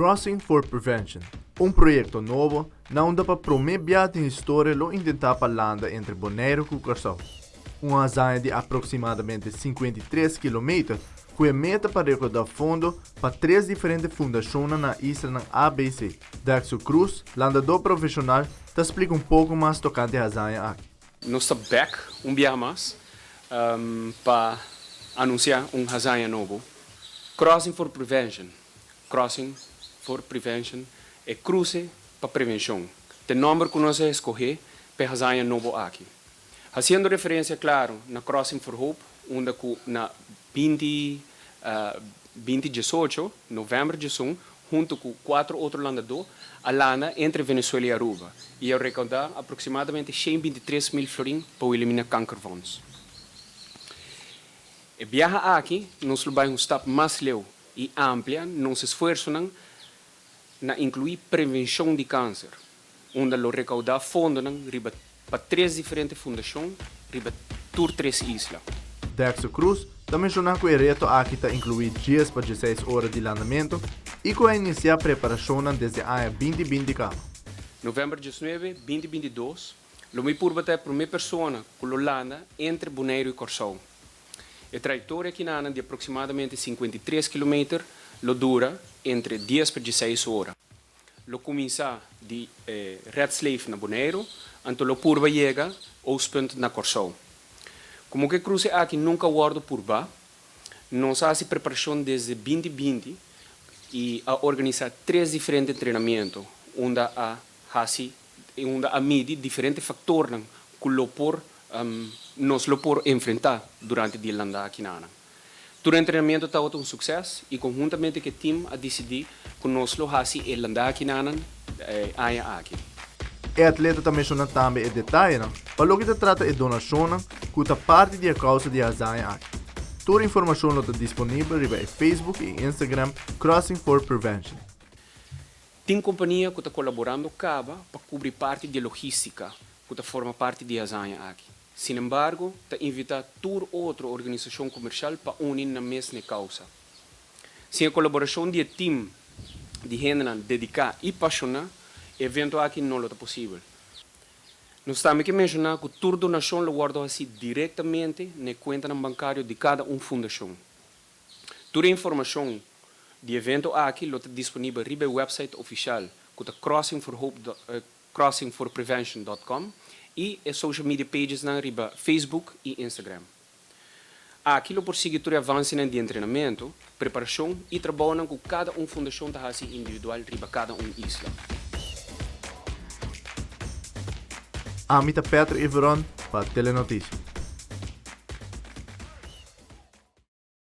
Crossing for Prevention, un proyekto nobo na unda pa promé bia den historia lo intentá pa landa entre Boneiru ku Kòrsou. Un hazaña di aproksimadamente 53 kilometer ku e meta pa rekoudá fondo pa tres diferente fundashonnan na islanan ABC. Dexo Cruz, landadó profeshonal, ta splika un poko mas tokante e hazaña aki. Nos ta bek un biaha mas pa anunsiá un hazaña nobo, Crossing for Prevention, Crossing for Prevention, e kruse pa prevenshon, ta e nòmber ku nos a eskohé pa e hazaña nobo aki. Hasiendo referensia klaro na Crossing for Hope, unda ku na 20 2018, novèmber 11, huntu ku kuatro otro landadó, a landa entre Venezuela i Aruba i a rekoudá aproksimadamente 123 mil florin pa Wilhelmina Kankerfonds. E biaha aki nos lo bai un stap mas leu i amplia nos esfuersonan na inkluí prevenshon di kanser, unda lo rekoudá fondonan riba pa tres diferente fundashon riba tur tres isla. Dexter Cruz ta menshoná ku e reto aki ta inkluí 10 pa 16 ora di landamentu i ku a inisiá preparashonnan desde aña 2020 kaba. Novèmber 19, 2022, lo mi purba ta e promé persona ku lo landa entre Boneiru i Kòrsou. E trayektoria kinanan di aproksimadamente 53 kilometer lo dura entre 10 pa 16 ora. Lo kuminsá di Red Slave na Boneiru, anto lo purba yega Oostpunt na Kòrsou. Komo ku e kruse aki nunka a wòrdu purbá, nos a hasi preparashon desde 2020 i a organisá tres diferente entrenamiento unda a hasi unda a midi diferente faktornan ku lo por nos lo por enfrentá durante di e landa akinanan. Tur entrenamiento tabata un sukses i konhuntamente ku e tim a disidí ku nos lo hasi e landa akinanan e aña aki. E atleta ta menshoná tambe e detayenan pa loke ta trata e donashonnan ku ta parti di e kousa di e hazaña aki. Tur informashon lo ta disponibel riba e Facebook i Instagram Crossing for Prevention. Tin kompania ku ta kolaborando kaba pa kubri parti di e logístika ku ta forma parti di e hazaña aki. Sinembargo, ta invitá tur otro organisashon komershal pa uni nan mes na e kousa. Sin e kolaborashon di e tim di hendenan dediká i pashoná, e evento aki no lo ta posibel. Nos tambe ke menshoná ku tur donashon lo wòrdu hasí direktamente na e kuentanan bankario di kada un fundashon. Tur e informashon di e evento aki lo ta disponibel riba e wèpsait ofishal ku ta crossingforhope crossingforprevention dot com i e social media pagesnan riba Facebook i Instagram. Aki lo por sigui tur e avansenan di entrenamentu, preparashon i trabounan ku kada un fundashon ta hasi individual riba kada un isla. Ami ta Patrick Iveron pa Telenoticia.